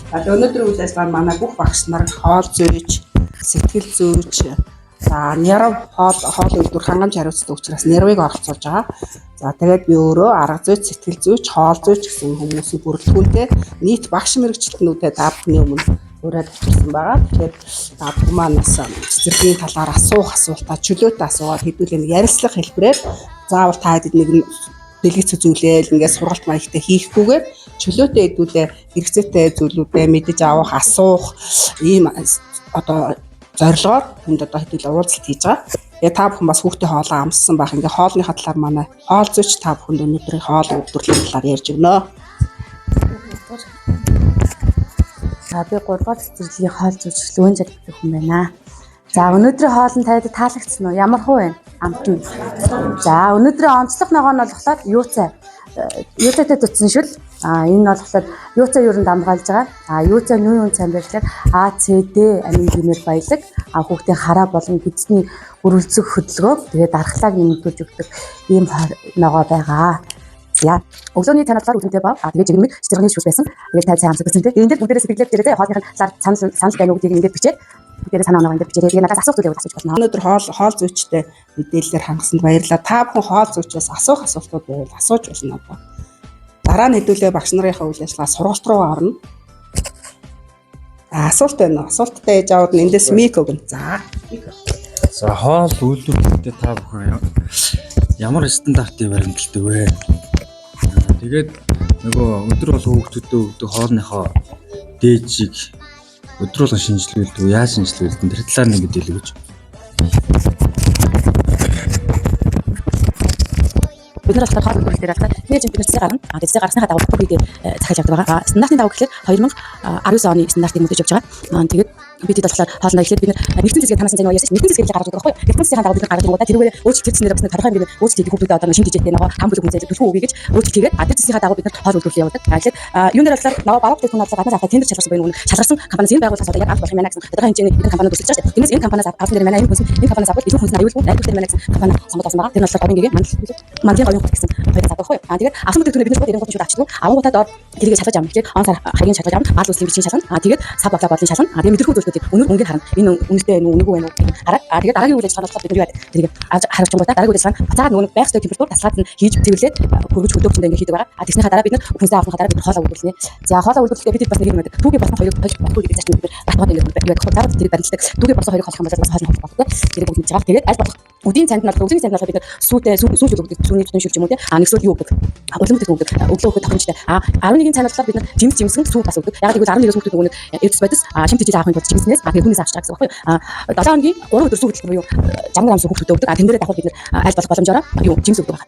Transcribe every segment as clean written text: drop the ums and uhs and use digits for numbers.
За өнөөдрийн үйл ажиллагаа манай бүх багш нар хоол зүйч, сэтгэл зүйч, за нерв хоол үйлдвэр хангамж хариуцдаг учраас нервийг оролцуулж байгаа. За тэгээд би өөрөө арга зүйч, сэтгэл зүйч, хоол зүйч гэсэн хүмүүсийн бүрэлдэхүүнтэй нийт багш мэргэжилтнүүдэд та бүхний өмнө уриад учирсан байгаа. Тэгэхээр та бүхэн маань бас цэцэрлэгийн талаар асуух асуултаа чөлөөтэй асуугаад хэдүүлээ нэг ярилцлага хэлбэрээр заавал та хэд нэг дэлгэц үзүүлээл ингээд сургалт маягтай хийхгүйгээр чөлөөтэй хэдүүлээ хэрэгцээтэй зүйлүүдээ мэдэж авах, асуух ийм одоо зорилгоор энд одоо хэдүүлээ уулзалт хийж байгаа. Тэгээ та бүхэн бас хүүхдээ хоолоо амссан байх. Ингээ хоолныхаа талаар манай хоол зүйч та бүхэнд өнөөдрийн хоол үйлдвэрлэлийн талаар ярьж өгнө. За би 3 дугаар цэцэрлэгийн хоол зүйч Лүн жал гэдэг хүн байна. За өнөөдрийн хоол нь танд таалагдсан уу? Ямар хуу вэ? Амт нь. За өнөөдрийн онцлог ногоо нь болохоор юуцай. Юуцайтай төтсөн шүл. А энэ нь болохоор юуцай юу н дамгаалж байгаа. А юуцай нь юу юун сайн байхлаар А С Д амин гэмээр баялаг. А хүүхдийн хараа болон бидний өрөлцөх хөдөлгөөн тэгээд дархлааг нэмэгдүүлж өгдөг ийм ногоо байгаа. За өглөөний цай болохоор үлэмтэй бав. А тэгээд жигмэг цэцэрлэгийн шүүс байсан. Тэгээд тай цай амсаг гэсэн тийм. Энэ дээр бүгдээрээ сэтгэлээр бичээрэй. Хоолных нь талаар санал байна уу гэдгийг ингээд бичээд бүгдээрээ санаа оноо ингээд бичээрэй. Тэгээд надаас асуух зүйл байвал асууж болно. Өнөөдөр хоол зүйчтэй мэдээлэлээр хангасанд баярлалаа. Та бүхэн хоол зүйчээс асуух асуултууд байвал асууж болно одоо. Дараа нь хэдүүлээ багш нарынхаа үйл ажиллагаа сургалт руу орно. За асуулт байна уу? Асуулттай ээж аауд нь эндээс мик өгнө. За. За хоол үйлдвэрлэхдээ та бүхэн ямар стандартыг баримталдаг вэ? Тэгээд нөгөө өдөр бол хүүхдүүдэд өгдөг хоолныхоо дээжийг өдөр болгон шинжилүүлдэг үү? Яаж шинжилүүлдэг? Тэр талаар нэг мэдээлэл өгөөч. Бид нар болохоор хоол үйлдвэрлэл дээр болохоор нэг жин бид нар цэцэг гарна. А цэцэг гарсныхаа дагуу бүх үедээ захиалж авдаг байгаа. Стандартын дагуу гэхлээр 2019 оны стандартыг мөрдөж явж байгаа. Тэгээд бид хэд болохоор хоолндоо эхлээд бид нар нэгдсэн цэцгээ танаас сайн ярьсан. Нэгдсэн цэцгийг гаргаж өгдөг байхгүй юу? Нэгдсэн цэцгийн дагуу бид нар гаргаж өгөнгүүтээ тэрүүгээр өөрчлөлт тэр цэцнээр бас нэг тодорхой хэмжээгээр өөрчлөлт хийдэг хүүхдүүдэд одоо шинэ жижигтэй нөгөө хам бүлэг хүнсээ түлхүү өгье гэж өөрчлөлт хийгээд тэр цэцгийнхаа дагуу бид нар хоол үйлдвэрлэл явуулдаг. Тэгэхээр юун дээр болохоор нөгөө баруун бүтээгдэхүүн болохоор гаднаас авах тендер шалгарсан буюу нөгөө шалгарсан компаниас энэ байгууллагаас одоо яг авах болох юм байна гэсэн тодорхой хэмжээний энэ компаниуд өрсөлдөж байгаа шүү дээ. Тэрнээс энэ компаниас авсан дээр манай энэ хүнс энэ компаниас авбал илүү хүнс нь аюулгүй найдвартай байна гэсэн компани сонгоод авсан байгаа. Тэр нь болохоор говийн гэгээ мандлын говийн хот гэсэн хоёроо авах байхгүй юу? Тэгээд авсан бүтээгдэхүүнээ бид нар шууд 90 шууд авчдаг. Авангуудаа доор тэрийг шалгаж авна. Тэгэхээр он сар харийн шалгаж авна, гал үслийн бичгийг шалгана. Тэгээд сав баглаа бодлын шалгана. Тэгээд мэдрэхүй зүйлүүдийг өнөр өнгийг харна. Энэ үнэтэй байна уу, үнэгүй байна уу гэдгийг хараад тэгээд дараагийн үйл ажиллагаа нь болохоор бид нар юу яадаг? Тэрийг авч харуулчингуудаа дараагийн үйл ажиллагаа нь буцаад нөгөө байх ёстой температур таслаад нь хийж цэвэрлээд хөргөж хөдөөгчөндөө ингэ хийдэг байгаа. Тэгснийхаа дараа бид нар хүнсээ авсныхаа дараа бид нар хоолоо үйлдвэрлэнэ. За хоолоо үйлдвэрлэхдээ бид бас нэг юм байдаг. Түүгийн болсон хоёрыг хольж болохгүй гэдэг зарчим бид нар батгаад ингэ юу яадаг. Заавал тэрийг баримталдаг. Түүгийн болсон хоёрыг холих юм бол бас хоол нь холих болдог. Тэрийг бүгд мэдж байгаа. Тэгээд аль болох үдийн цанд нь болохоор үдийн цанд нь болохоор бид нар сүүтэй сүү шүл өгдөг. Сүүний тутан шүл ч юм уу те. Нэгсүүл юу өгдөг? Улам бүтээгдэхүүн өгдөг. Өглөө өгөх тохиромжтой. 11-ийн цанд болохоор бид нар жимс жимсэн сүү бас өгдөг. Яг гэвэл 11-ээс хүүхдүүд нөгөө нэг эрдэс бодис шим тэжээл авахын тулд жимснээс тэгээд түүнээс авч байгаа гэсэн үг байхгүй юу? 7 хоногийн 3 өдөр сүү хөдөлгөөн буюу 60 грамм сүү хүүхдүүдэд өгдөг. Тэн дээрээ давхар бид нар аль болох боломжоор юу жимс өгдөг байна.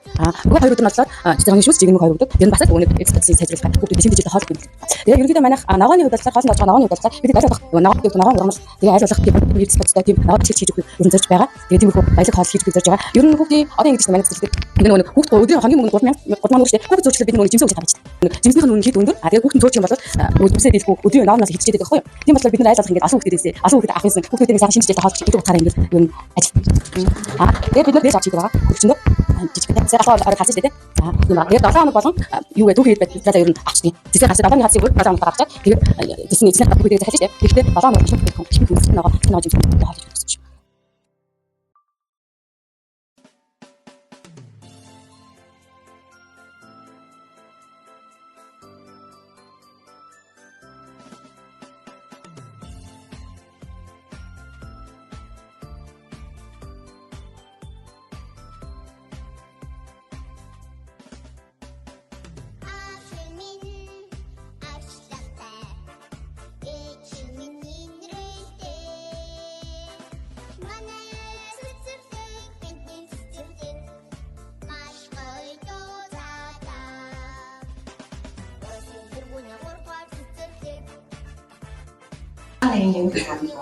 Нөгөө хоёр өдөр нь болохоор цэцэрлэгийн шүүс жигнэг хоёр өгдөг. Тэр нь бас л нөгөө нэг эрдэс бодисыг сайжруулах хүүхдүүдийн шим тэжээл хоол бэлтгэдэг. Тэгээд ерөнхийдөө манайх ногооны хувьд болохоор хоолнд орж байгаа ногооны хувьд болохоор бид аль болох ногоо гэдэг ногоон ургамал тэгээд аль болох тийм эрдэс бодистой тийм ногоо бэлтгэж хийж өгөх ер нь зорж байгаа. Тэгээд тиймэрхүү баялаг хоол хийж өгөх зорж байгаа. Ер нь хүүхдийн одоо ингэж манай цэцэрлэг гэдэг нөгөө хүүхд өдрийн хоногийн мөнгө 3000 3000 шүү дээ. Хүүхд зөрчлөө бид нөгөө жимсээ өгч байгаа юм чинь. Жимснийх нь үнэ хэд өндөр. Тэгээд хүүхд нь зөрчих юм бол нөгөө жимсээ дийлэхгүй өдрийн ногооноос хичээдэг байхгүй юу? Тийм болохоор бид нар аль болох ингэж олон хүүхдүүдээс олон хүүхд авах юмсан хүүхдүүдийн сайхан шинж жижиг хоол гэдэг утгаараа ингэж ер нь ажил. Тэгээд бид нар дээж авч хийдэг байгаа. Хөрчөндөө жижиг гэдэг. Сая галаа орой харсан шүү дээ. Тийм ба. Тэгээд 7 хоног болон юу вэ түүхий байдлаа ер нь авчдیں۔ Цэцэг гарч 7-ны хадсыг бүр 7 хоног гарчаад тэгээд тэсний эзнэх хүүхдүүдийг захиалж шүү дээ. Тэгэхдээ 7 хоног шинэ бүтээгдэхүүн шинэ хүнсний ногоо жимс хоол хийж өгсөн шүү.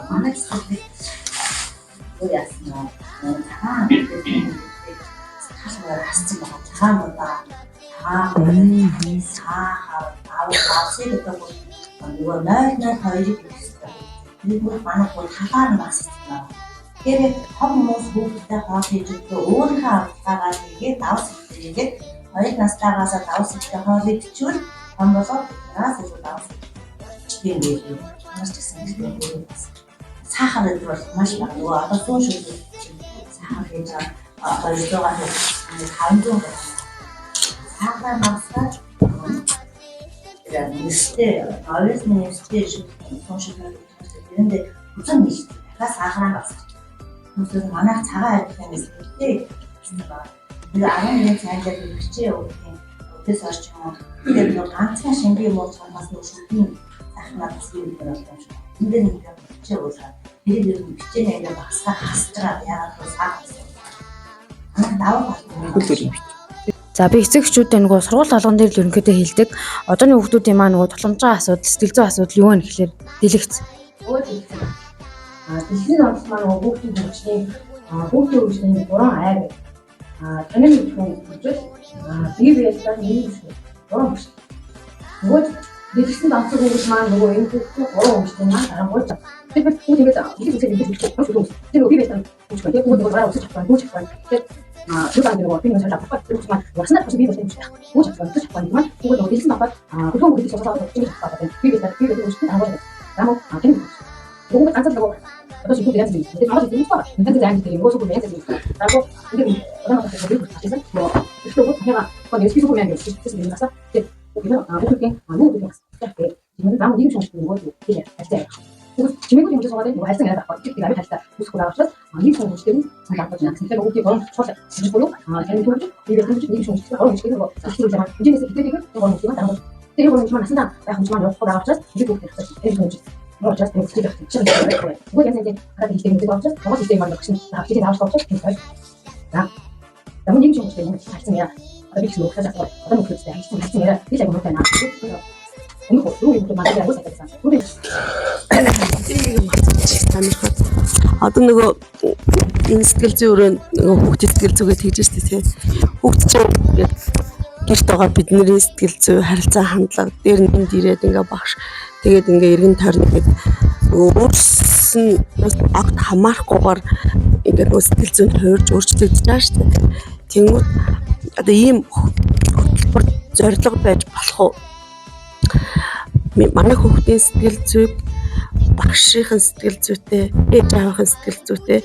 Манай цэцэрлэг юу яасан нь цагаан цагаан хассан байгаа. Цагаан будаа, цагаан сахар, авсыг гэдэг нөгөө 002-ыг өгөх хэрэгтэй. Нэг бүр манай бүр талаар нь бас байна. Тэгэхээр том хүмүүс хүүхдтэй хоол хийж өгдөө өөрийнхөө авлагаагаар хийгээд давс хийгээд 2 настайгаас давс хийхдээ хоол идчихвэл том болоод биднээс илүү давс Тийм байлээ. Ямар ч гэсэн их бас сахар гэдэг бол маш бага. Нөгөө одоо сүүн шүлэг чинь сахар хийж байгаа 200 500 грамм. Сахар багасгаад тэр нэрстэй, овёсны нэрстэй сүүн шүлэг тэрэндээ хүзэн нийлдэг. Дахиад сахараа багасгах. Хүмүүсээс манайх цагаан арих юм сэтгэлтэй гэсэн байна. Тэр 11 цайн дээр бэрчээ өгөх юм. Өдөөс орч юм уу. Тэгээд нөгөө ганцхан шингийн муу цамаас нөгөө шүдэн сахарнаа бас юм дээр болдог юм шиг. Энд дээр нэг бэрчээ өгөх. Тэр ер нь бэрчээ нэг багасгаа хасж байгаа. Яагаад вэ? Сахар. Манайх давуу талтай. Хөл юм бит. За би эцэг эхчүүдээ нөгөө сургууль толгон дээр л ерөнхийдөө хэлдэг. Одооны хүүхдүүдийн маань нөгөө тулгамж байгаа асуудал, сэтгэл зүйн асуудал юу вэ гэхлээр дэлгэц. Нөгөө дэлгэц. Дэлгэцийн онцлог маань нөгөө хүүхдийн хөгжлийн хүүхдийн хөгжлийн гурван ай байдаг. Танин мэдхүйн хөгжил, бие биесээ нийгэм хөгжил, гурван хөгжил. Нөгөө дэлгэцэнд онцлог хөгжил маань нөгөө энэ хүүхдийн гурван хөгжлийн маань дарангуйж. Тэгэхээр хүүхд ингээд дэлгэц үзээд ингээд хөгжих юм шиг. Тэр нөгөө бие биесээ хөгжих. Тэр хүүхд нөгөө гараа өсөж чадахгүй, хөгжих чадахгүй. Тэгэхээр тэр баг нөгөө би нэг сар авахгүй. Тэр маань угаснаа бас бие биесээ хөгжих. Хөгжих чадахгүй, өсөж чадахгүй маань хүүхд нөгөө дэлгэцэнд аваад хөдөлгөөн хөгжих сургуулаа хөгжих чадахгүй. Бие биесээ бие биесээ хөгжих дарангуйж. Дамаа тэр нөгөө ганц л нөгөө одоо шигүүд янз бүр юм. Тэгээд Монгол хэлний байна. Янз бүр англи дээр нөгөө шигүүд янз бүр юм. Дараагүй ингээд одоо одоо би хэлсэн. Нөгөө ихтэй нөгөө таныга нөгөө список юм гэж хэлсэн юм байна. Тэгээд нөгөө хүүхдийн юу гэдэг юм бэ? Тэгээд энэ зам нэг шүүх нөгөө хэлээ. Харьцаа. Тэгвэл чимээгүй юм шиг суугаад нөгөө харьцан яриад авах. Тэр амин харьцаа үүсэх байгаа учраас нэг шүүх хүчтэй нь санагдаж байна. Тэгэхээр хүүхдийн гурван чухал хөгжил буюу таны хөгжил, бие хөгжил, нэг шүүх хүчтэй гурван хөгжил нөгөө хөгжил юм. Хэмжээнээс хитээгээр гурван хөгжил дараагүй. Тэр гурван хөгжил маань насандаа байх хөгжил маань явахгүй байгаа учраас нэг хүүхдээ тэр хөгжил Нөгөө учраас тэр хөгжил байх чинь байхгүй. Нөгөө янз янзын хараад хэлдэг юм учраас Монгол хэлтэй маань багш нь хичээлийн заавал учраас тийм байна. За. За мөн нэг юм шиг юм харсан яа. Одоо би ч нөгөө хашаа одоо нөгөө хэлсэн харсан харсан яа. Би л аягүй муутай наа. Өмнөх юу юм бэ манай аягүй сайтай. Тэрийг мартчих сонирхол. Одоо нөгөө энэ сэтгэл зүйн өрөөнд нөгөө хүүхд сэтгэл зүгээ тэгж штэ тий. Хүүхд чинь ингээд гэрт байгаа бидний сэтгэл зүй харилцаа хандлага дээр нь энд ирээд ингээ багш тэгээд ингээ эргэн тойрон ингээд нөгөө өөрсөн огт хамаарахгүйгээр ингээд нөгөө сэтгэл зүйн хуурж өөрчлөгдөж байгаа штэ. Тэнгүүд одоо ийм хөтөлбөр зорилго байж болох уу? Манай хүүхдийн сэтгэл зүйг багшийн сэтгэл зүйтэй, ээж аавынхын сэтгэл зүйтэй,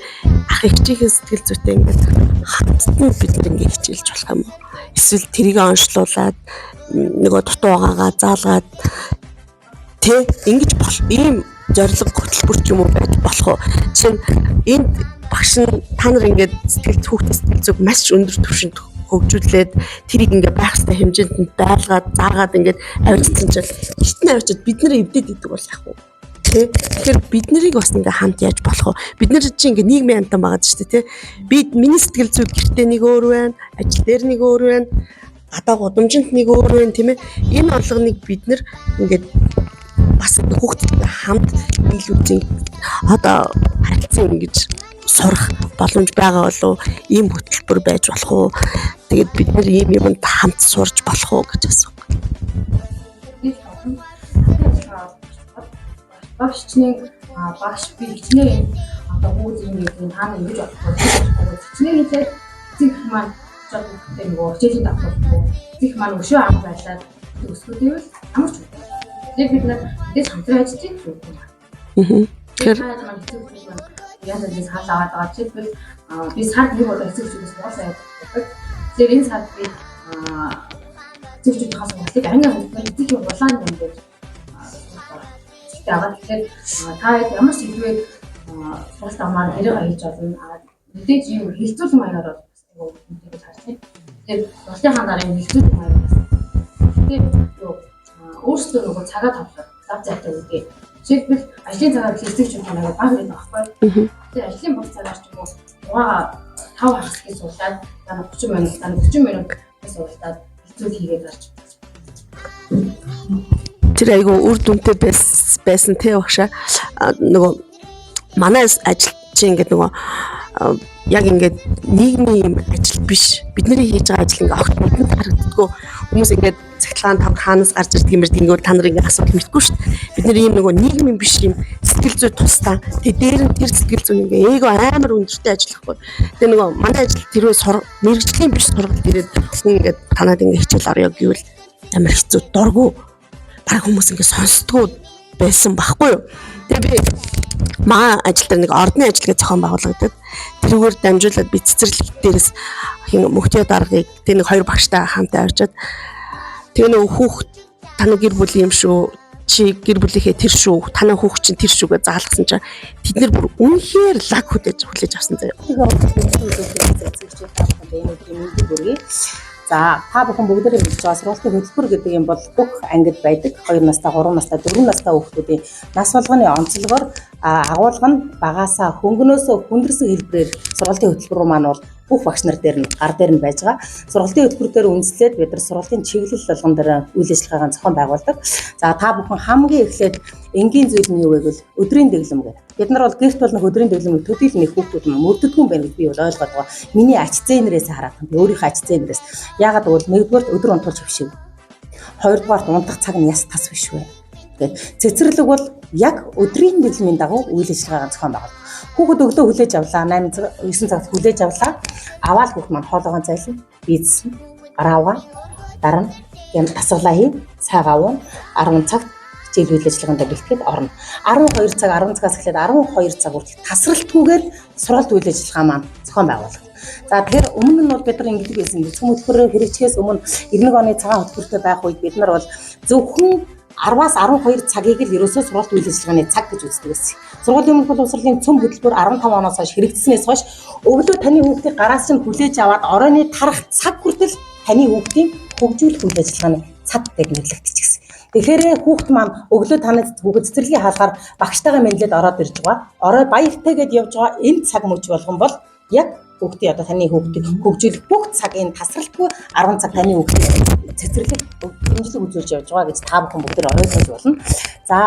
ах эгчийн сэтгэл зүйтэй ингээд хамтд нь бид нар ингээд хичээлж болох юм уу? Эсвэл тэрийг онцлуулад нөгөө дутуу байгаагаа заалгаад тэ ингэж бол ийм зорилго хөтөлбөр ч юм уу байж болох уу? Жишээ нь энд багш нь та нар ингээд сэтгэл хүүхдийн сэтгэл зүйг маш өндөр түвшинд хөгжүүлээд тэрийг ингээд байх ёстой хэмжээнд нь байлгаад заагаад ингээд авчирсан чинь гэрт нь авчиад бид нэр эвдээд идэг бол яах вэ? Тэ. Тэгэхээр бид нарыг бас ингээ хамт яаж болох вэ? Бид нар чинь ингээ нийгмийн амтан байгаа шүү дээ, тэ. Би миний сэтгэл зүй гэртээ нэг өөр байна, ажил дээр нэг өөр байна, гадаа гудамжинд нэг өөр байна, тийм ээ. Энэ болгоныг бид нар ингээд бас хүүхдтэй хамт нийлүүлж одоо харилцан ингэж сурах боломж байгаа болов ийм хөтөлбөр байж болох уу? Тэгээд бид нар ийм юмд хамт сурч болох уу гэж асуух. Багш хичнээн багш би хичнээн одоо хүүз юм гэдэг та нар ингэж болохгүй хичнээн хэлээд эцэг их маань жоо хүүхдээ нөгөө хичээлийн давхарлахгүй эцэг их маань өшөө ам байлаад өсгөх гэвэл ямар ч үгүй. Тэгэхээр бид нар мэдээж хамтран ажиллаж байна. Тэгэхээр Тэгэхээр маань эцэг эхүүд маань янз янзын санал аваад байгаа. Жишээлбэл би сард нэг удаа эцэг эхчүүдээс сургууль явуулдаг. Тэгэхээр энэ сард би эцэг эхчүүдийнхээ сургуулийг анги хөтөлбөр эцэг эхийн улаан юм гэж эцэгтэй аваад тэгэхээр та ямар сэдвээр сургалт авмаар хэрэг хийж болно. Мэдээж юм хэлцүүлэн маягаар бол бас айгүй үнэтэй гэж харж байна. Тэгэхээр сургалтынхаа дараа юм хэлцүүлэн маягаар бас. Тэгэхээр юу өөрсдөө нөгөө цагаа тавлах зав зайтай үгүй. Жишээлбэл ажлын цагаар эцэг эхчүүд маань айгүй бага гэдэг байхгүй. Тэгэхээр ажлын бус цагаар ч юм уу угаагаа 5 хагасыг суулгаад дараа 30 минут, дараа 30 минут суулгаад хэлцүүл хийгээд гарч. Тэр айгүй үр дүнтэй байсан те багшаа. Нөгөө манай ажил чинь ингээд нөгөө яг ингээд нийгмийн юм ажил биш. Бидний хийж байгаа ажил ингээд огт нүдэнд харагддаггүй. Хүмүүс ингээд цахилгаан тав хаанаас гарч ирдэг юм бэ гэдэг та нар ингээд асуудал мэдгүй шүү дээ. Бид нар ийм нөгөө нийгмийн биш юм сэтгэл зүй тусдаа. Тэгээ дээр нь тэр сэтгэл зүйн ингээд эго амар өндөртэй ажиллахгүй. Тэгээ нөгөө манай ажил тэрвээ мэргэжлийн биш сургалт ирээд хүн ингээд танаад ингээд хичээл орё гэвэл амар хэцүү дургу. Бараг хүмүүс ингээд сонсдгоо. Байсан байхгүй юу. Тэгээ би маа ажил дээр нэг ордны ажил гэж зохион байгуулагдаад тэрүүгээр дамжуулаад би цэцэрлэг дээрээс хин мөхтөө даргаыг тэг нэг хоёр багштай хамтаа орчоод тэгээ нөгөө хүүхд таны гэр бүлийн юм шүү, чи гэр бүлийнхээ тэр шүү, танай хүүхд чинь тэр шүү гэж заалгасан чинь тэд нар бүр үнэхээр лаг хүлээж авсан заяа. За, та бүхэн бүгдээрээ мэдж байгаа сургалтын хөтөлбөр гэдэг юм бол бүх ангид байдаг. 2 настай, 3 настай, 4 настай хүүхдүүдийн нас болгоны онцлогоор агуулга нь багаасаа хөнгөнөөсөө хүндэрсэн хэлбэрээр сургалтын хөтөлбөр маань бол бүх багш нар дээр нь гар дээр нь байж байгаа. Сургалтын хөтөлбөр дээр үндэслээд бид нар сургалтын чиглэл болгон дээр үйл ажиллагаагаа зохион байгуулдаг. За, та бүхэн хамгийн эхлээд энгийн зүйл нь юу вэ гэвэл өдрийн дэглэм гэдэг. Бид нар бол гэрт бол нэг өдрийн дэглэмийг төдийл нэг хүүхдүүд нь мөрддөггүй юм байна гэж би бол ойлгоод байгаа. Миний ач зээнэрээс хараад байна. Би өөрийнхөө ач зээнэрээс. Яагаад гэвэл нэгдүгээрт өдөр унтуулж хөвшив. Хоёрдугаарт унтах цаг нь яс тас биш вэ. Тэгээд цэцэрлэг бол яг өдрийн дэглэмийн дагуу үйл ажиллагаагаа зохион байгуулдаг. Хүүхэд өглөө хүлээж авлаа, 8 цаг 9 цагт хүлээж авлаа. Аваад хүүхэд маань хоолойгоо зайлна, бийзсэн, гараа угаа, дараа нь юм тасгалаа хий, сайгаа уун, 10 цагт хичээл үйл ажиллагаанд бэлтгэхэд орно. 12 цаг 10 цагаас эхлээд 12 цаг хүртэл тасралтгүйгээр сургалт үйл ажиллагаа маань зохион байгуулагдана. За, тэгэхээр өмнө нь бол бид нар ингэдэг байсан. Цөм хөтөлбөрөөр хэрэгжихээс өмнө 91 оны цагаан хөтөлбөртэй байх үед бид нар бол зөвхөн 10-аас 12 цагийг л ерөөсөө сургалт үйл ажиллагааны цаг гэж үздэг байсан. Сургуулийн өмнөх боловсролын цөм хөтөлбөр 15 оноос хойш хэрэгжсэнээс хойш өглөө таны хүүхдийг гараас нь хүлээж аваад оройны тарах цаг хүртэл таны хүүхдийн хөгжүүлэх үйл ажиллагааны цаг гэж нэрлэгдчихсэн. Тэгэхээр хүүхд маань өглөө таны хүүхэд цэцэрлэгийн хаалгаар багштайгаа мэдлээд ороод ирж байгаа. Орой баяртай гэд явж байгаа энэ цаг мөч болгон бол яг хүүхдийн одоо таны хүүхдийг хөгжүүлэх бүх цаг энэ тасралтгүй 10 цаг таны хүүхдийг цэцэрлэг дэмжлэг үзүүлж явж байгаа гэж та бүхэн бүгд ойлгож болно. За,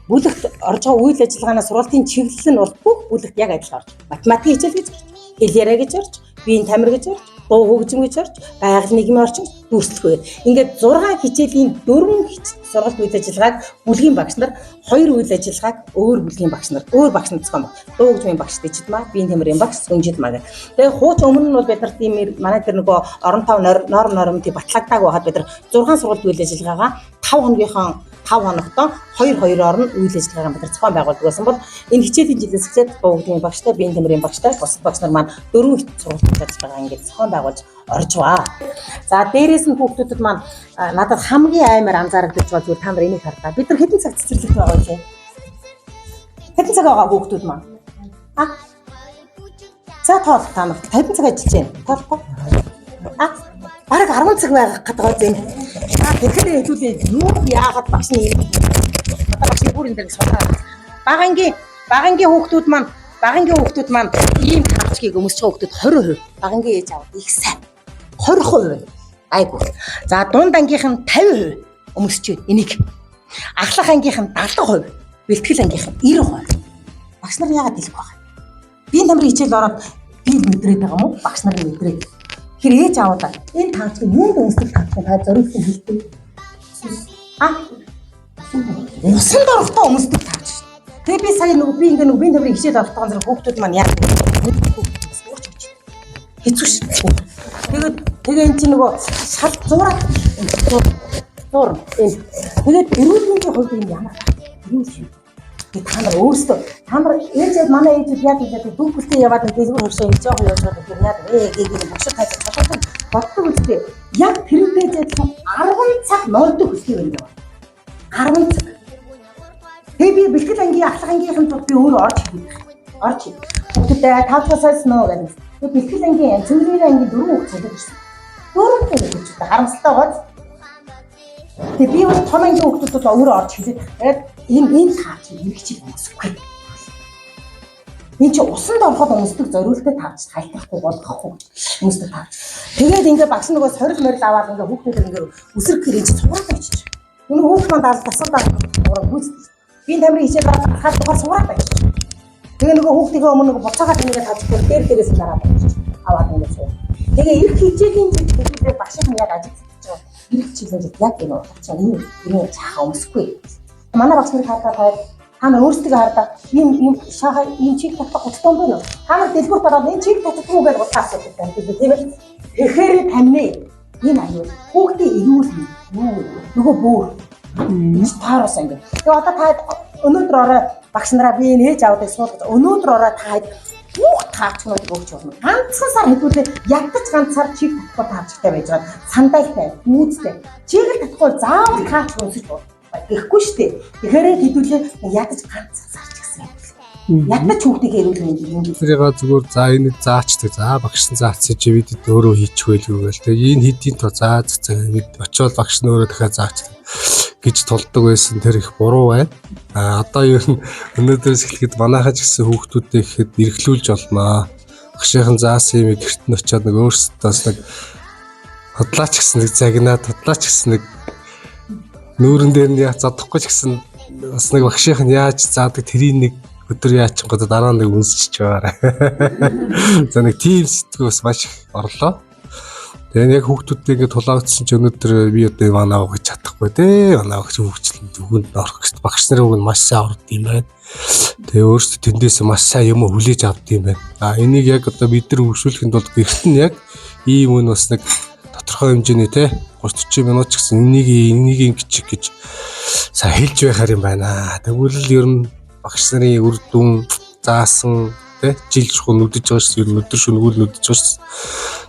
бүлэгт орж байгаа үйл ажиллагаанаа сургалтын чиглэл нь бол бүх бүлэгт яг адилхан орж. Математик хичээл гэж орж, хэл яриа гэж орж, биеийн тамир гэж орж, дуу хөгжим гэж орж, байгаль нийгмийн орчин, дүрслэх. Ингээд 6 хичээлийн 4 сургалт үйл ажиллагааг бүлгийн багш нар, 2 үйл ажиллагааг өөр бүлгийн багш нар, өөр багш нар зохион байгуул. Дуу хөгжмийн багш Дижидмаа, биеийн тамирын багш Сүнжидмаа гэх. Тэгээ хууч өмнө нь бол бид нар тийм манай тэр нөгөө орон тав норм нормын батлагдаагүй байхад бид нар 6 сургалт үйл ажиллагаагаа 5 хоногийнхоо 5 хоногтоо 2 2-оор нь үйл ажиллагаагаа бид нар зохион байгуулдаг байсан бол энэ хичээлийн жилээс эхлээд дуу хөгжмийн багштай, биеийн тамирын багштай, бусад багш нар маань 4 сургалт үйл ажиллагаа ингээд зохион байгуулж орж байгаа. За, дээрээс нь хүүхдүүдэд маань надад хамгийн аймаар анзаарагдаж байгаа зүйл та нар энийг хардаа. Бид нар хэдэн цаг цэцэрлэгт байгаа вэ? Хэдэн цаг байгаа хүүхдүүд маань? А? За, тоол, та нар 50 цаг ажиллаж байна. Тоолохгүй. А? Бараг 10 цаг байх гэдэг байгаа юм. За, тэгэхээр хэдүүлээ юу яагаад багш нь юм одоо багш нь бүр энэ дээр судраа. Багангийн хүүхдүүд маань багангийн хүүхдүүд маань ийм тавчгийг өмсөж байгаа хүүхдүүд 20%. Багангийн ээж аав их сайн. 20%. Айгу. За, дунд ангийнх нь 50% өмсөж байна. Энийг. Ахлах ангийнх нь 70%. Бэлтгэл ангийнх нь 90%. Багш нар яагаад хэлэх вэ? Би тамирын хичээл ороод би л мэдрээд байгаа юм уу? Багш нар мэдрээд. Тэр ээж аавдаа энэ тавчгийг юунд өмсөх тавчгийг та зориулсан хэлдэг. А? Усанд орохдоо өмсдөг тавч. Тэгээ би сая нөгөө би ингээ нөгөө би тамирын хичээл орохдоо зэрэг хүүхдүүд маань яг уурч өгч. Хэцүү ш. Тэгээд тэгээ эн чинь нөгөө шал зуураад зуур энэ. Тэгээд эрүүл мэндийн хувьд энэ ямар эрүүл юм. Тэгээ та нар өөрсдөө та нар ээж манай ээжүүд яг ингэж дүүхэлтэй яваад дэлгүүр хөршөө ингэж жоох явж байгаа гэхээр яг гээ богшоо тайж боддог боддог үстэй. Яг тэрнтэй адилхан 10 цаг нордог хөстэй байна. 10 цаг. Тэгээ би бэлтгэл ангийн ахлах ангийнхан тул би өөрөө орж хийх. Орж хийх. Хүүхдүүдээ тавцгаа сайсан уу гэдэг. Тэгээ бэлтгэл ангийн цэврийн ангийн дөрвөн хүүхд цалин ирсэн. Дөрвөн хүүхд ч харамсалтай гоц. Тэгээ би бол том ангийн хүүхдүүд бол өөрөө орж хийлээ. Тэгээд энэ таач хэрэгчиг өмсөхгүй. Энэ чи усанд ороход өмсдөг зориултыг тавч халтахгүй болгохгүй өмсдөг тавч. Тэгээд ингээ багш нөгөө сорил морил аваад ингээ хүүхдүүд ингээ үсрэх гэр энэ цуграад очиж. Өнөө хүүхд маань даал тасал даал уран гүйцэтгэл. Би тамирын хичээл аваад тухаар цуграад очиж. Тэгээ нөгөө хүүхдийнхээ өмнө нөгөө буцаагаа тэнийгээ тавьчихгүй дээр дээрээс нь дараад очиж. Аваад ингээ суу. Тэгээ ирэх хичээлийн жил тэгээд багшийн яг ажил хийж байгаа. Ирэх хичээлийн жил яг энэ уртч энэ энэ цаахан өмсөхгүй. Манай багш нарыг хардаа та нар өөрсдөө хардаа ийм ийм шаха ийм чиг татах гуталтай юм байна уу? Та нар дэлгүүрт ороод энэ чиг татдаггүй гэж гутаа асуудаг юм тийм ээ. Тэгэхээр тамны энэ аюул хүүхдийн эрүүл мэнд юу нөгөө бөөр Тоороос ингэ. Тэгээ одоо та өнөөдөр орой багш нараа би энэ ээж аавдыг суулгаж өнөөдөр орой та бүх таавчнуудыг өгч болно. Ганцхан сар хэдүүлээ ядаж ганцаар чиг татахгүй таавчтай байж байгаа. Сандалтай, дүүцтэй. Чиглэл татахгүй заавал таавч өмсөж болно. Гэхгүй шүү дээ. Тэгэхээр хэдүүлээ ядаж ганцхан сар ч гэсэн ядаж хүүхдийг эрүүл мэндийг ингэ. Тэрийг зүгээр за энэ заачдаг. За багш нь заацсан чи бид өөрөө хийчих байлгүй гээл тэ. Энэ хэдийн тоо заа заа бид очиод багш нь өөрөө дахиад заачдаг гэж тулдаг байсан. Тэр их буруу байна. А одоо ер нь өнөөдрөөс эхлэхэд манайхаа ч гэсэн хүүхдүүдээ ихэд эрхлүүлж олноо. Багшийнхан заасан юм гэрт нь очиод нэг өөрсдөөс нэг худлаач гэсэн нэг загнаад худлаач гэсэн нэг нүүрэн дээр нь яа задахгүй ч гэсэн бас нэг багшийнх нь яаж заадаг тэрийг нэг өдөр яачин гоо дараа нэг үнсчих байгаарай. За нэг тийм сэтгүү бас маш их орлоо. Тэгээ яг хүүхдүүдтэй ингээд тулаагдсан чи өнөөдөр би одоо манаа өгч чадахгүй дээ. Манаа өгч хөгжлөнд үгэнд орох гэж багш нарын үг нь маш сайн орд юм байна. Тэгээ өөрсдөө тэндээс маш сайн юм хүлээж авд юм байна. А энийг яг одоо бид нар хөгжүүлэхэд бол гэрт нь яг ийм үн бас нэг тодорхой хэмжээний те 30 40 минут ч гэсэн энийг ингэж гэж сайн хэлж байхаар юм байна. Тэгвэл ер нь багш нарын үр дүн заасан те жил чухал нүдэж байгаа шүү дээ. Ер нь өдөр шөнөгүй нүдэж байгаа шүү.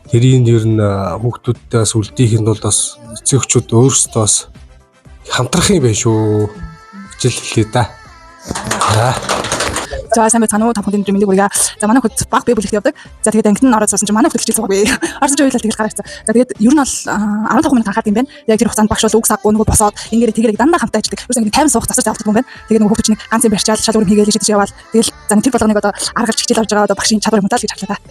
Тэрийг ер нь хүүхдүүдтэй бас үлдээхэд бол бас эцэгчүүд өөрсдөө бас хамтрах юм байна шүү. Хичээл хэлье да. За. За сайн байцгаана уу? Та бүхэнд өдрийн мэндийг хүргье. За манай хөлт баг бие бүлэгт явдаг. За тэгээд ангид нь ороод суусан чинь манай хөлт хичээл суугаагүй. Орсон чинь уйлал тэгэл гараа ирсэн. За тэгээд ер нь бол 15 минут анхаард юм байна. Яг тэр хугацаанд багш бол үг саггүй нөгөө босоод ингээрэ тэгэрэг дандаа хамтаа ажилладаг. Ерөөсөө ингэ 50 суух засар заавалдаг юм байна. Тэгээд нөгөө хүүхдүүд чинь ганц юм барьчаал шал өрөм хийгээл шидэж яваал. Тэгэл за тэр болгоныг одоо аргалж хичээл авч байгаа одоо багшийн чадвар юм даа л гэж харлаа та.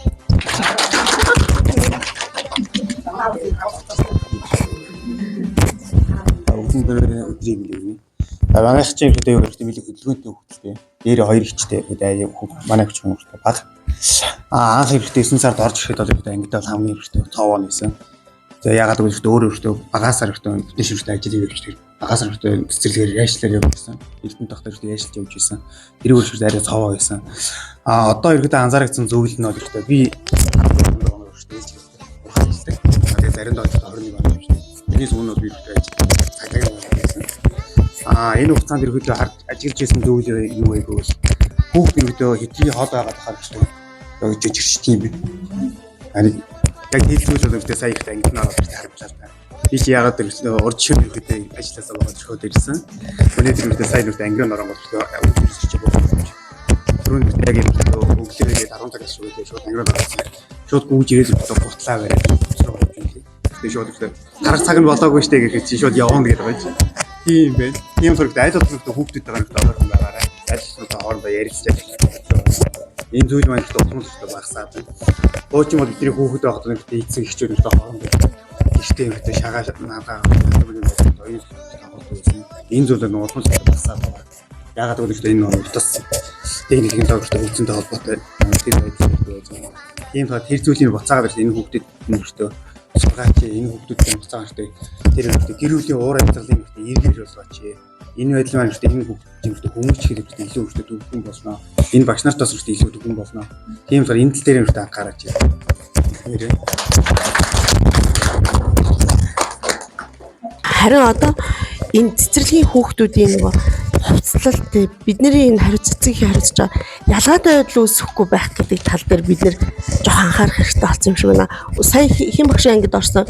Өдрийн мэндийг өгнө. Манайх чинь ерөөдөө юу гэдэг нь хөдөлгөөнтэй хүүхдэлтэй. Дээр хоёр ихчтэй гэдэг манай хүч хүмүүртэй баг. А анх ерөөдөө 9 сард орж ирэхэд бол ерөөдөө ангид бол хамгийн ерөөдөө цовоо нэсэн. За ягаад гэвэл ерөөдөө өөр ерөөдөө багасаар ерөөдөө бүтэн шивртэй ажил хийх гэж багасаар ерөөдөө цэцэрлэгээр яашлаар явж байсан. Эрдэнэ тогтоо ерөөдөө яашлж явж байсан. Тэр өөрөөр арай цовоо байсан. А одоо ерөөдөө анзаарэгдсэн зүйл нь бол ерөөдөө би 12 оноо ерөөдөө ээлж хийдэг. Тэгээ заримдаа 21 оноо явж. Тэрнээс өмнө бол би ерөөдөө ажил цагтаа байсан. А энэ хугацаанд ерөөдөө харж ажиглаж байсан зүйл юу вэ гэвэл хүүхд ерөөдөө хитрхи хол байгаад хахаар ерөөдөө жижигч тийм бэ. Харин яг хэлцүүл бол ерөөдөө сая их ангид нь ороод харамчлаа та. Би чи ягаад ерөөдөө урд шөнө ерөөдөө ажилласаа байгаа зөхөд ирсэн. Өнөөдөр ерөөдөө сая ерөөдөө ангид оронгууд ерөөдөө өсөж байгаа. Түрүүнд яг ерөөдөө өглөө ирээд 10 цагаас шууд шууд ангид орсон. Шууд гүйж ирээд ерөөдөө гутлаа бариад өсрөө болж байна. Тэгээ шууд ерөөдөө гарах цаг нь болоогүй штэ гэхэд чи шууд явна гэдэг байгаа чи. Тийм байх. Тийм сурагт аль болох хүүхдүүдтэйгээ ойрхон байгаарай. Аль болох хоорондоо ярилцаж энэ зүйл маань их утмал их багасаад байна. Хуучин бол бидний хүүхэд байхад нэг эцэг эхчүүд нэг хоорондоо гэртээ юмтай шагаа наадаа энэ зүйл нь утмал их багасаад байна. Ягаад гэвэл энэ утас техникийн төвөртэй хөгжсөнтэй холбоотой тэр байдал байж байгаа. Тийм тоо тэр зүйлийг буцаагаад ирсэн энэ хүүхдэд нөртөө сургаач энэ хүүхдүүдтэй буцаагаад ирсэн тэр нөртөө гэр бүлийн уур амьдралын нөртөө эргээр болгооч. Энэ байдал маань нөртөө энэ хүүхдүүд нөртөө хүмүүж хэрэгтэй илүү нөртөө төвхөн болно. Энэ багш нарт бас нөртөө илүү төвхөн болно. Тийм болохоор энэ тал дээр нөртөө анхаараач. Харин одоо энэ цэцэрлэгийн хүүхдүүдийн нөгөө хувцлалт бидний энэ хариуц цэцгийн хариуцж байгаа ялгаатай байдал үүсэхгүй байх гэдэг тал дээр бид нэр жоохон анхаарах хэрэгтэй болсон юм шиг байна. Сая хэн багш ангид орсон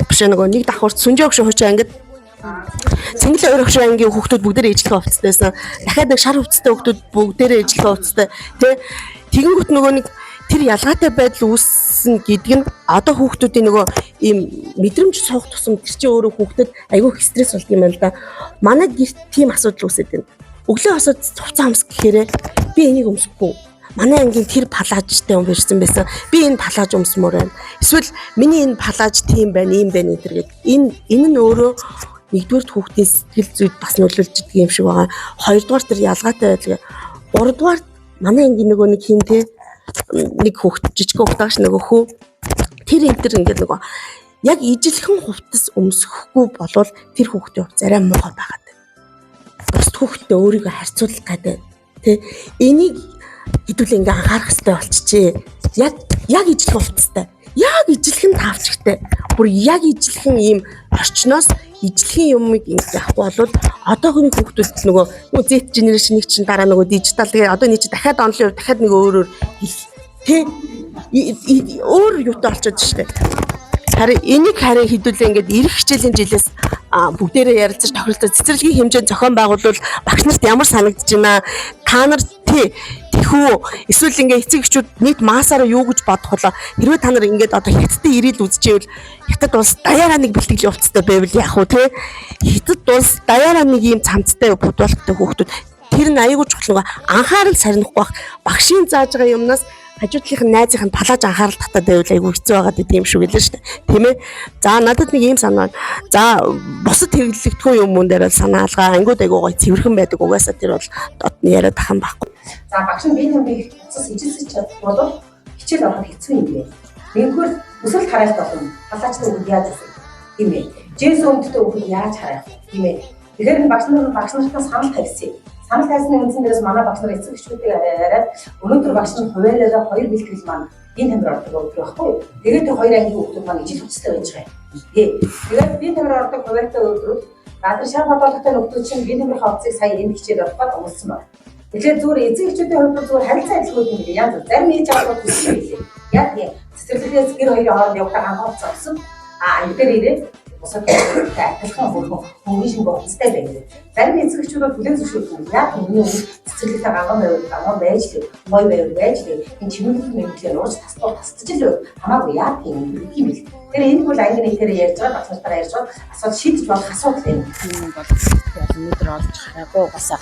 багш нөгөө нэг давхарт Сүнжээ багш хуучин ангид Цэнгэлэн өөр багш ангийн хүүхдүүд бүгдээрээ ижлэх хувцастайсан. Дахиад нэг шар хувцастай хүүхдүүд бүгдээрээ ижлэх хувцастай. Тэ тэгэнгүүт нөгөө нэг тэр ялгаатай байдал үүссэн гэдэг нь одоо хүүхдүүдийн нөгөө ийм мэдрэмж суух тусам тэр чинь өөрөө хүүхдэд айгүй их стресс болд юм байна л да. Манай гэрт тийм асуудал үүсээд байна. Өглөө хосоод хувцас өмсөх гэхээрээ би энийг өмсөхгүй. Манай ангийн тэр палаажтай юм ирсэн байсан. Би энэ палааж өмсмөр байна. Эсвэл миний энэ палааж тийм байна, ийм байна энэ төр гээд энэ нь өөрөө нэгдүгээр хүүхдийн сэтгэл зүйд бас нөлөөлж идэг юм шиг байгаа. Хоёрдугаар тэр ялгаатай байдал. Гуравдугаар манай ангийн нөгөө нэг хин те нэг хүүхд жижиг хүүхд тааш нөгөө хүү тэр энэ төр ингээд нөгөө яг ижилхэн хувцас өмсөхгүй болвол тэр хүүхдийн хувцас арай муухай байгаад байна. Бусд хүүхдтэй өөрийгөө харьцуулах гэдэг тэ энийг хэдүүлээ ингээ анхаарах хэрэгтэй болчихжээ. Яг ижилхэн хувцастай. Яг ижилхэн таавчтай. Бүр яг ижилхэн ийм орчноос ижилхэн юмыг ингэж авахгүй бол одоохны хүүхдүүд нөгөө Z generation-ыг чинь дараа нөгөө дижитал, тэгээ одоо нэг чи дахиад онлайн, дахиад нэг өөрөөр хийх тэ өөр юутай болчиход штэ. Харин энийг харин хэдүүлээ ингээд ирэх хичээлийн жилээс бүгдээрээ ярилцаж тохиролцож цэцэрлэгийн хэмжээнд зохион байгуулвал багш нарт ямар санагдаж байна? Та нар тий тэхүү эсвэл ингээ эцэг эхчүүд нийт маасаараа юу гэж бодох вэ? Хэрвээ та нар ингээд одоо Хятадын ирээл үзчихвэл Хятад улс даяараа нэг бэлтгэл явцтай байвал яах вэ те? Хятад улс даяараа нэг ийм цамцтай бодволтой хүүхдүүд, тэр нь аягүй чухал, нөгөө анхаарал сарнихгүй бах, багшийн зааж байгаа юмнаас хажуу талынх нь найзынх нь палаж анхаарал татаад байвал айгүй хэцүү байгаад идэм юм шүү гэлээ шүү дээ. Тийм ээ. За, надад нэг ийм санаа. За, бусад хэрэглэгдэхүүн юм дээр бол санаа алгаа. Ангиуд айгүй гоё цэвэрхэн байдаг. Угаасаа тэр бол дотны яриад ах юм байхгүй. За, багш нь бие тамирыг уцаас ижилсэж чадахгүй бол хичээл ороход хэцүү юм байна. Нэгдүгээр өсөлт харайлт болно. Халаачтай хүүхэд яаж өсөх? Тийм ээ. Джинс өмдтэй хүүхэд яаж харайх? Тийм ээ. Тэгэхээр энэ багш нар багш нартаа санал тавьсан. Санал тавьсны үндсэн дээрээс манай багш нар эцэг эхчүүдийг яриад өнөөдөр багш нар хуваараараа хоёр бэлтгэл маань биеийн тамир ордог өдөр байхгүй юу? Тэгээд тэр хоёр ангийн хүүхдүүд маань ижил хувцастай байж байгаа юм. Тий. Тэгээд биеийн тамир ордог хуваартай өдрүүд гадар шар бодоолтой нөхдүүд чинь биеийн тамирын хувцсыг сая энд хичээл ороход өмссөн байна. Тэгэхээр зүгээр эцэг эхчүүдийн хувьд зүгээр харилцаа адилгүй юм билээ. Янз зарим ээж аваад хүссэн билээ. Яг тийм цэцэрлэгээс гэр хоёрын хооронд явахдаа ганц хувцас авсан. А анги дээр ирээд бусад хүүхдүүдтэй адилхан хөрхөн хөнгөн шингэн хувцастай байна. Зарим эцэг эхчүүд бол хүлээн зөвшөөрдөг. Яг миний өмнө цэцэрлэгтээ ганган байвал ганган байж л, гой байвал байж л, энэ чимэглэл мэмглээ нууж тастуул тастаж л байв. Хамаагүй яг тийм юм бил. Тэгэхээр энэ бол анги нийтээр ярьж байгаа, багш нартаараа ярьж байгаа асуудал, шийдэж болох асуудал юм. Энэ бол өнөөдөр олж хараагүй угаасаа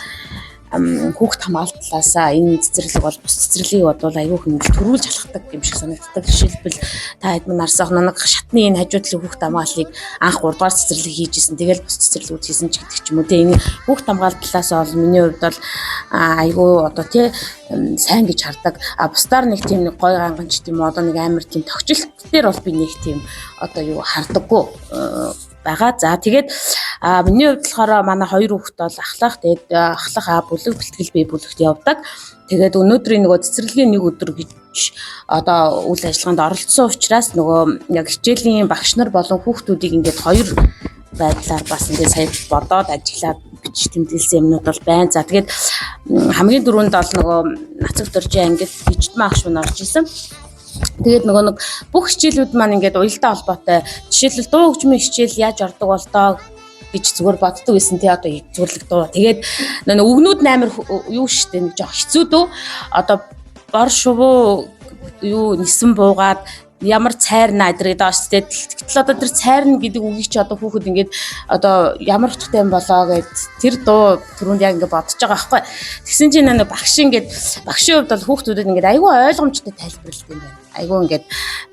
хүүхд хамгаалалт талаасаа энэ цэцэрлэг бол бус цэцэрлэгийг бодвол айгүй их төрүүлж алхдаг юм шиг санагддаг. Жишээлбэл, та хэд минь нарсах нанаг шатны энэ хажуу талын хүүхд хамгааллыг анх 3 дугаар цэцэрлэг хийж исэн. Тэгэл бус цэцэрлэгүүд хийсэн ч гэдэг ч юм уу. Тэ энэ хүүхд хамгаалалт талаасаа бол миний хувьд бол айгүй одоо тий сайн гэж хардаг. А бусдаар нэг тийм нэг гой ганганч тийм үү, одоо нэг амар тийм тогтчлт дээр бол би нэг тийм одоо юу хардаггүй байгаа. За, тэгээд миний хувьд болохоор манай хоёр хүүхэд бол ахлах, тэгээд ахлах А бүлэг, бэлтгэл Б бүлэгт явдаг. Тэгээд өнөөдрийн нөгөө цэцэрлэгийн нэг өдөр гэж одоо үйл ажиллагаанд оролцсон учраас нөгөө яг хичээлийн багш нар болон хүүхдүүдийг ингээд хоёр байдлаар бас ингээд сая бодоод ажиглаад бичиж тэмдэглэсэн юмнууд бол байна. За, тэгээд хамгийн түрүүнд бол нөгөө Нацаг дөржин ангид Биждмаа агш мань орж исэн. Тэгээд нөгөө нэг бүх хичээлүүд маань ингээд уялдаа холбоотой. Жишээлбэл, дуу хөгжмийн хичээл яаж ордог бол доо гэж зүгээр боддог байсан тий, одоо зүрлэг дуу. Тэгээд нөгөө үгнүүд нь амар юу штэ, нэг жоох хэцүү дөө. Одоо бор шувуу юу нисэн буугаад ямар цайрна гэдэг даа шүү дээ. Гэтэл одоо тэр цайрна гэдэг үгийг чи одоо хүүхэд ингээд одоо ямар утгатай юм болоо гэд тэр дуу түрүүнд яг ингээд бодож байгаа байхгүй. Тэгсэн чинь нэг багш ингээд багшийн хувьд бол хүүхдүүдэд ингээд айгүй ойлгомжтой тайлбарладаг юм байна. Айгүй ингээд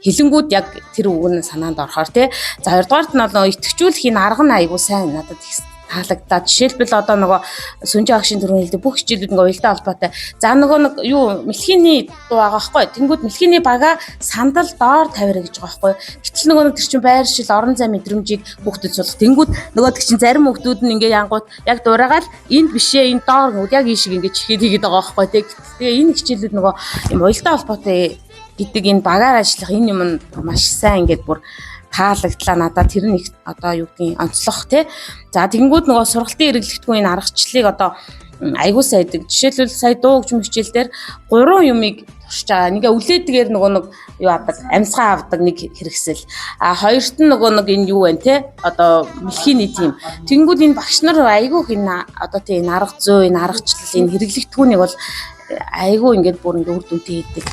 хэлэнгүүд яг тэр үг нь санаанд орохоор тий. За, хоёрдугаарт нь бол итгэжүүлэх энэ арга нь айгүй сайн надад их таалагдаа. Жишээлбэл, одоо нөгөө Сүнжээ агшийн түрүүн хэлдэг бүх хичээлүүд ингээ уялдаа холбоотой. За, нөгөө нэг юу мэлхийний дуу байгаа байхгүй. Тэнгүүд мэлхийний бага сандал доор тавиара гэж байгаа байхгүй. Гэтэл нөгөө нэг тэр чин байршил, орон зай мэдрэмжийг хүүхдэд суулгах. Тэнгүүд нөгөө тэр чин зарим хүүхдүүд нь ингээ янгууд яг дураагаал энд бишээ, энэ доор гүд яг ийшиг ингээ чихээд хийгээд байгаа байхгүй. Тэгээ энэ хичээлүүд нөгөө юм уялдаа холбоотой гэдэг энэ багаар ажиллах энэ юм нь маш сайн ингээд бүр таалагдлаа надад, тэр нь их одоо юу гэдгийг онцлох тий. За, тэгэнгүүт нөгөө сургалтын хэрэглэгдэхүүн энэ аргачлалыг одоо айгуу сайн идэг. Жишээлбэл, сая дуу хөгжмөн хичээл дээр гурван юмыг туршиж байгаа. Нэгэ үлээдгээр нөгөө нэг юу авдаг, амьсгаа авдаг нэг хэрэгсэл. А хоёрт нь нөгөө нэг энэ юу вэ те? Одоо мэлхийний тийм. Тэнгүүд энэ багш нар айгуух энэ одоо тий энэ арга зүй, энэ аргачлал, энэ хэрэглэгдэхүүнийг бол айгүй ингээд бүр ингээд үр дүнтэй хийдэг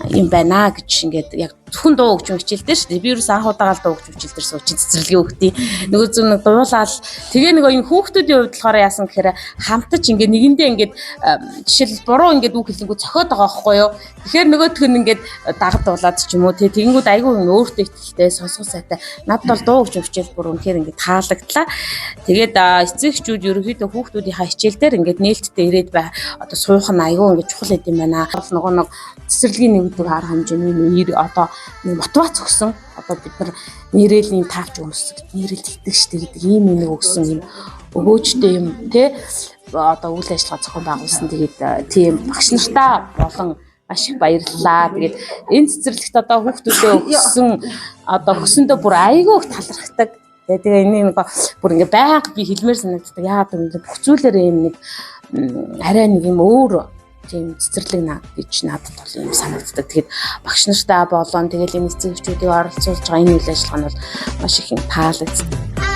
юм байна гэж ингээд яг зөвхөн дуу хөгжмөн хичээл дээр шүү дээ. Би ерөөс анх удаага л дуу хөгжмөн хичээл дээр суучин цэцэрлэгийн хүүхдийн нөгөө зүг нэг дуулаал тэгээ нөгөө энэ хүүхдүүдийн хувьд болохоор яасан гэхээр хамтаж ингээд нэгэндээ ингээд жишээл буруу ингээд үг хэлэнгүү цохиод байгаа байхгүй юу. Тэгэхээр нөгөөх нь ингээд дагдуулаад ч юм уу тий тэгэнгүүт айгүй юм өөртөө ихтэй сонсгол сайтай. Надад бол дуу хөгжмөн хичээл бүр үнэхээр ингээд таалагдлаа. Тэгээд эцэг эхчүүд ерөнхийдөө хүүхдүүдийнхаа хичээл дээр ингээд нээлттэй ирээд бай одоо суух нь айгүй ингээд чухал байд юм байна. Бол нөгөө нэг цэцэрлэгийн нэгдэг арга хэмжээний одоо нэг мотивац өгсөн. Одоо бид нар нэрэл ийм таавч өмсөг нэрэл тэгдэг штэ гэдэг ийм нэг өгсөн юм өгөөжтэй юм те одоо үйл ажиллагаа зохион байгуулсан. Тэгээд тийм багш нартаа болон Маш их баярлалаа. Тэгээд энэ цэцэрлэгт одоо хүүхдүүдээ өгсөн одоо өгсөндөө бүр айгүй их талархдаг. Тэгээ энэ нэг бүр ингээ байнга би хэлмээр санагддаг. Яагаад гэвэл бүх зүйлээрээ юм нэг арай нэг юм өөр тийм цэцэрлэг наа гэж надад бол юм санагддаг. Тэгээд багш нартай болон тэгэл энэ эцэг эхчүүдийг оролцуулж байгаа энэ үйл ажиллагаа нь бол маш их юм таалагддаг.